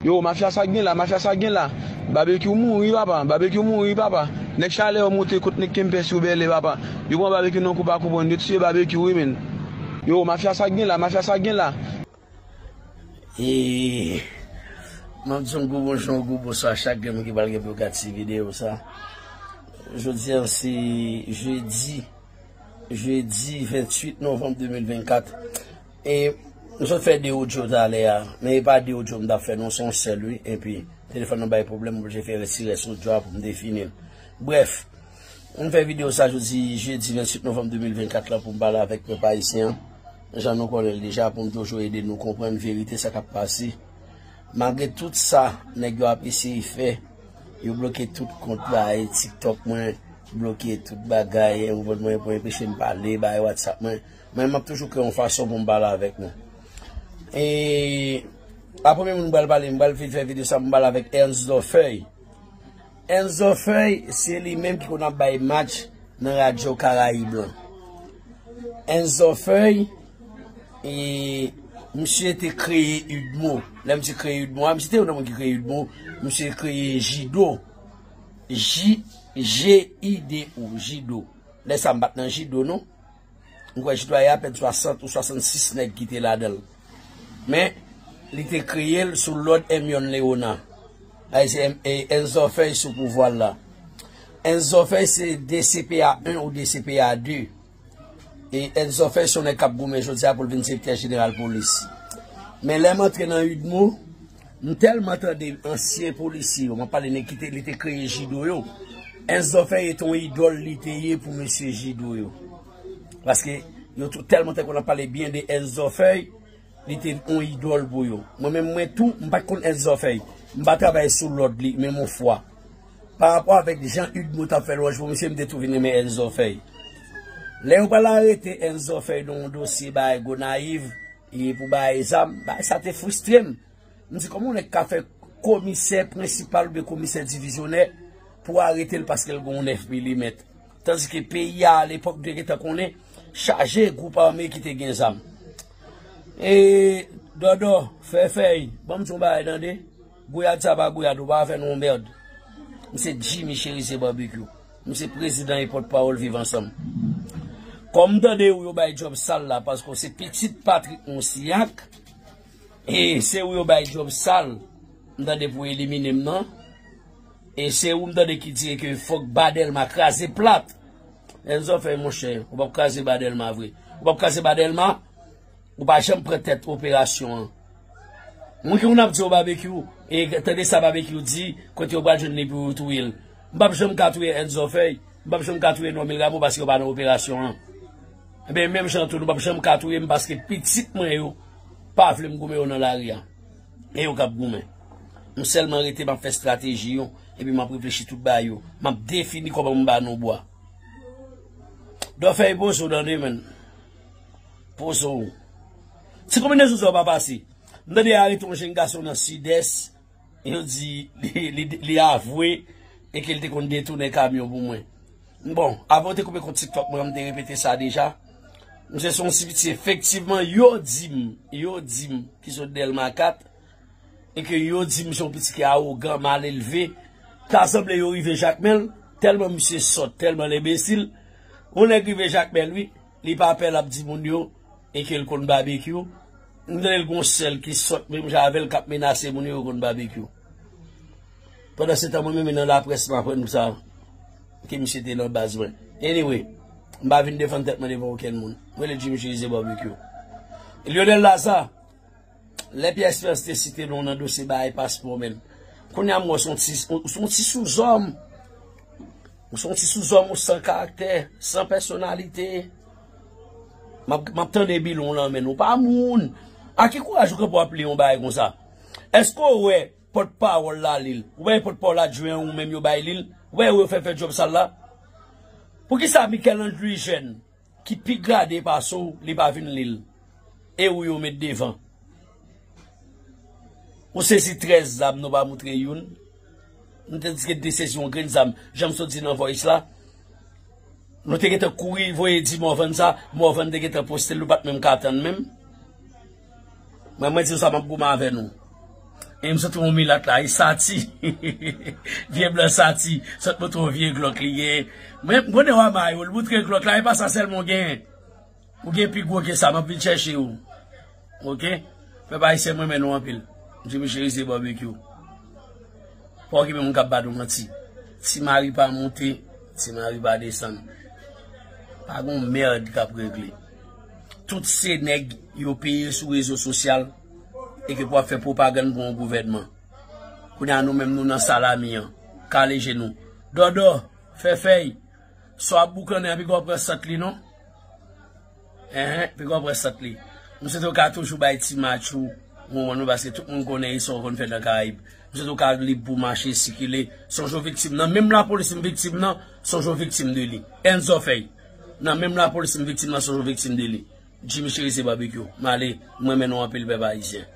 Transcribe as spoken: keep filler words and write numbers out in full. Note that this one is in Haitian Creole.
Yo, mafya, sa k gen la, mafya, sa k gen la. Babekyou mouri, papa, Babekyou mouri, papa. Nèg Chalè yo monte kot nèg Kempès yo bèlè, papa. Yo pran Babekyou nan kou pa konprann, yo tiye Babekyou wi, menn. Yo, mafya, sa k gen la, mafya, sa k gen la. E, m ap di yon gwo bonjou, yon gwo bonswa a chak grenn moun ki pral gen pou yo gade ti videyo sa. Jodi a se jedi, jedi venntuit novanm de mil vennkat. E m sot fè de odyo talè a, men e pa de odyo m t ap fè non, se yon sèl wi. Epi telefòn nan bay pwoblèm, m oblije fè retire sou odyo a pou m te fini l. Brèf, m fè videyo sa jodi jedi venntuit novanm de mil vennkat la pou m pale avèk pèp ayisyen an. Jan nou konnen l deja, pou m toujou ede nou konprann verite sa k ap pase. Malgre tout sa nèg yo ap eseye fè, yo bloke tout kont bay TikTok mwen, bloke tout bagay, ou konprann mwen, pou enpeche m pale, bay WhatsApp mwen. Men m ap toujou kreye yon fason pou m pale avèk nou. E a premye moun m pral pale, m pral vin fè videyo sa, m pale avèk Ernst Dorfeuille. Ernst Dorfeuille, se li menm ki konn ap bay match nan Radyo Karayib lan. Ernst Dorfeuille, e, misye te kreye UDMO. Lè misye kreye UDMO a, misye te youn nan moun ki kreye UDMO, misye kreye Jido. J, G I D O, Jido. Lè sa m pa t nan Jido, non. M kwè Jido a apèn swasant ou swasannsis nèg ki te ladan l. Men, li te kreye l sou lòd Hermione Léonard. Ay, se M-, e, Ernst Dorfeuille sou pouvwa l la. Ernst Dorfeuille se D C P A en ou D C P A de. E Ernst Dorfeuille se yon nèg k ap goumen jodi a pou l vin sektè jeneral polis. Men lè m antre nan UDMO, m tèlman tande ansyen polisye yo, m ap pale nèg ki te, li te kreye Jido yo. Ernst Dorfeuille te yon idòl li te ye pou mesye Jido yo. Paske yo tou tèlman te konn ap pale byen de Ernst Dorfeuille, li te yon idòl pou yo. Mwen menm, mwen tou, m pa t konn Ernst Dorfeuille. M pa travay sou lòd li, men mon fwa. Pa rapò avèk jan UDMO t ap fè lwanj pou misye, m te tou vin renmen Ernst Dorfeuille. Lè yo pral arete Ernst Dorfeuille nan yon dosye bay Gonayiv, e pou bay zam, bay sa te fristre m. M di, kòman yon nèg ka fè komisè prensipal oubyen komisè divizyonè pou arete l paske l gen yon nèf milimèt? Tandike peyi a, alepòk, te gentan konnen chaje gwoup ame ki te gen zam. E, Dòdò, Fèfèy, ban m di yon bagay, tande. Gouyad sa pa gouyad, ou pa fè nou yon mèd. M se Jimmy Cherizier Barbecue. M se prezidan e pòtpawòl Viv Ansanm. Kòm m tande ou yo bay djòb sal la, paske w se pitit Patrick Moussignac, e se ou yo bay djòb sal, m tande pou elimine m nan. E se ou m tande ki di ke fòk Ba Dèlma kraze plat. Ernst Dorfeuille, monchè, ou p ap kraze Ba Dèlma vre. Ou p ap kraze Ba Dèlma, ou pa janm pran tèt operasyon an. Mwen ki moun ap di w Babekyou, e tande sa Babekyou di, kote yo pral jwenn li pou yo touye l. M p ap janm ka touye Ernst Dorfeuille, m p ap janm ka touye Normil Rameau paske yo pa nan operasyon an. Ebyen, menm jan tou, nou p ap janm ka touye m paske pitit mwen yo pa vle m goumen yo nan lari a. E yo k ap goumen. M sèlman rete, m ap fè estrateji yo, epi m ap reflechi tout bagay yo. M ap defini kòman m ba nou bwa. Dorfeuille, poze w tande, menn. Poze w. Ti konbinezon sa yo pa pase. M tande yo arete yon jenn gason nan Sidès, yo di li, li, li avwe e ke l te konn detounen kamyon pou mwen. Bon, avan yo te koupe kont TikTok mwen, m te repete sa deja. Misye se yon ti piti, efektivman, yo di m, yo di m ki sot Dèlma kat, e ke yo di misye yon piti ki awogan, malelve. Ta sanble yo rive Jakmèl, tèlman misye sòt, tèlman l enbesil. Yon nèg rive Jakmèl, wi, li pa pè, l ap di moun yo, e ke l konn Babekyou. M tande l gon sèl ki sòt menm jan avè l k ap menase moun yo, yo konn Babekyou. Pandan se tan, mwen menm nan laprès, m aprann sa, ke misye te nan baz mwen. Anyway, m pa vin defann tèt mwen devan okenn moun. Mwen rele Jimmy Cherizier Barbecue. Lionel Lazarre, lè Pierre Espérance te site non w nan dosye bagay paspò, menn. Kounye a m wè w se yon ti, w se yon ti souzòm. Ou se yon ti souzòm, ou san karaktè, san pèsonalite. M ap, m ap tande bilan w lan, menn, ou pa moun. A ki kouraj ou kanpe w ap li yon bagay konsa? Èske w wè pòtpawòl la li l? Ou wè pòtpawòl adjwen an ou menm yo bay li l? Ou wè yo fè fè djòb sal la? Poukisa Michel Andlouis Jeune, ki pi grade pase w, li pa vin li l? E ou yo met devan. Ou sezi trèz zam, nou pa moutre youn. Nou te di ke te sezi yon grenn zam, jan m sot di nan voice la. Nou te gentan kouri voye di Morvan sa, Morvan te gentan poste l, nou pa t menm ka tann menm. Mwen, mwen di nou sa, m ap goumen avè nou. E m sot yon milat la, e Sati. Vye blan Sati, sot montre yon vye Glock li gen. Men, m konnen w a may ou, l montre Glock la, e pa sa sèlman w genyen. Ou gen pi gwo ke sa, m ap vin chèche ou. Oke? Pèp ayisyen, m renmen nou anpil. Jimmy Chérizier Barbecue. Pa okipe moun k ap bat ou manti. Ti Mari pa monte, Ti Mari pa desann. Pa gon mèd k ap regle. Tout se nèg yo peye sou rezo sosyal e ke pou ap fè pwopagann pou yon gouvènman. Kounye a nou menm nou nan salami an. Kale je nou. Dòdò, fè fèy. Sa w ap boukannen an, piga w pran sant li non. Enhen, piga w pran sant li. M swete w ka toujou bay ti match ou, ou konprann nou, paske tout moun konnen e sa w konn fè nan Karayib. M swete w ka lib pou mache, sikile. Sonje w viktim nan. Menm lapolis m viktim nan, sonje w viktim de li. Enzo fèy. Nan menm lapolis m viktim nan, sonje w viktim de li. Jimmy Chérizier Barbecue. M ale, m renmen nou anpil pèp ayisyen.